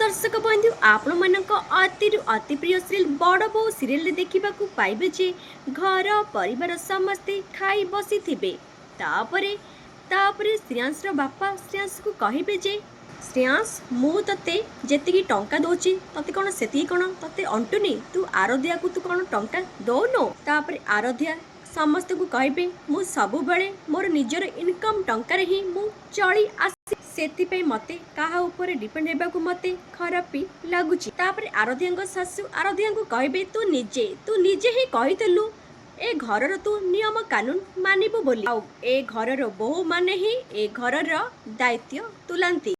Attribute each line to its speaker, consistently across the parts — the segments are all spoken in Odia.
Speaker 1: ଦର୍ଶକ ବନ୍ଧୁ, ଆପଣମାନଙ୍କ ଅତିରୁ ଅତି ପ୍ରିୟ ସିରିଏଲ୍ ବଡ଼ ବୋହୂ ସିରିଏଲରେ ଦେଖିବାକୁ ପାଇବେ ଯେ ଘର ପରିବାର ସମସ୍ତେ ଖାଇ ବସିଥିବେ। ତାପରେ ଶ୍ରେୟାଂଶର ବାପା ଶ୍ରେୟାଂଶକୁ କହିବେ ଯେ, ଶ୍ରେୟାଂଶ, ମୁଁ ତୋତେ ଯେତିକି ଟଙ୍କା ଦେଉଛି, ତତେ କ'ଣ ସେତିକି କ'ଣ ତତେ ଅଣ୍ଟୁନି? ତୁ ଆରଧ୍ୟାକୁ ତୁ କ'ଣ ଟଙ୍କା ଦଉନୁ? ତାପରେ ଆରଧ୍ୟା ସମସ୍ତଙ୍କୁ କହିବେ, ମୁଁ ସବୁବେଳେ ମୋର ନିଜର ଇନକମ୍ ଟଙ୍କାରେ ହିଁ ମୁଁ ଚଳି ଆସି, ସେଥିପାଇଁ ମୋତେ କାହା ଉପରେ ଡିପେଣ୍ଡ ହେବାକୁ ମୋତେ ଖରାପ ବି ଲାଗୁଛି। ତାପରେ ଆରଧ୍ୟାଙ୍କ ଶାଶୁ ଆରଧ୍ୟାଙ୍କୁ କହିବେ, ତୁ ନିଜେ ହିଁ କହିଥିଲୁ ଏ ଘରର ତୁ ନିୟମ କାନୁନ ମାନିବୁ ବୋଲି। ଆଉ ଏ ଘରର ବୋହୂମାନେ ହିଁ ଏ ଘରର ଦାୟିତ୍ୱ ତୁଲାନ୍ତି,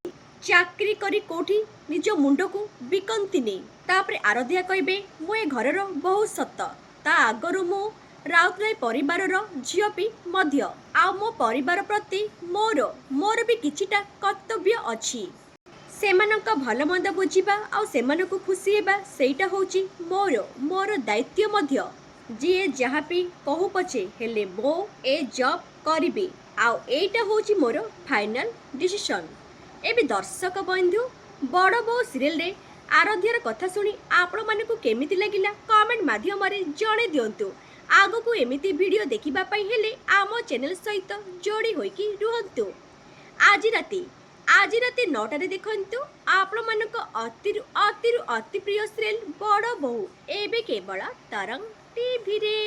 Speaker 1: ଚାକିରି କରି କୋଉଠି ନିଜ ମୁଣ୍ଡକୁ ବିକନ୍ତିନି। ତାପରେ ଆରଧ୍ୟା କହିବେ, ମୁଁ ଏ ଘରର ବୋହୂ ସତ, ତା ଆଗରୁ ମୁଁ ରାଉତରାୟ ପରିବାରର ଝିଅ ବି ମଧ୍ୟ। ଆଉ ମୋ ପରିବାର ପ୍ରତି ମୋର ବି କିଛିଟା କର୍ତ୍ତବ୍ୟ ଅଛି। ସେମାନଙ୍କ ଭଲ ମନ୍ଦ ବୁଝିବା ଆଉ ସେମାନଙ୍କୁ ଖୁସି ହେବା, ସେଇଟା ହେଉଛି ମୋର ଦାୟିତ୍ୱ ମଧ୍ୟ। ଯିଏ ଯାହା ବି କହୁ ପଛେ, ହେଲେ ମୁଁ ଏ ଜବ୍ କରିବି ଆଉ ଏଇଟା ହେଉଛି ମୋର ଫାଇନାଲ ଡିସିସନ୍। ଏବେ ଦର୍ଶକ ବନ୍ଧୁ, ବଡ଼ ବୋହୂ ସିରିଏଲରେ ଆରାଧ୍ୟାର କଥା ଶୁଣି ଆପଣମାନଙ୍କୁ କେମିତି ଲାଗିଲା, କମେଣ୍ଟ ମାଧ୍ୟମରେ ଜଣେଇ ଦିଅନ୍ତୁ। ଆଗକୁ ଏମିତି ଭିଡ଼ିଓ ଦେଖିବା ପାଇଁ ହେଲେ ଆମ ଚ୍ୟାନେଲ ସହିତ ଯୋଡ଼ି ହୋଇକି ରୁହନ୍ତୁ। ଆଜି ରାତି 9ଟାରେ ଦେଖନ୍ତୁ ଆପଣମାନଙ୍କ ଅତିରୁ ଅତିରୁ ଅତି ପ୍ରିୟ ସିରିଏଲ ବଡ଼ ବୋହୂ, ଏବେ କେବଳ ତରଙ୍ଗ ଟିଭିରେ।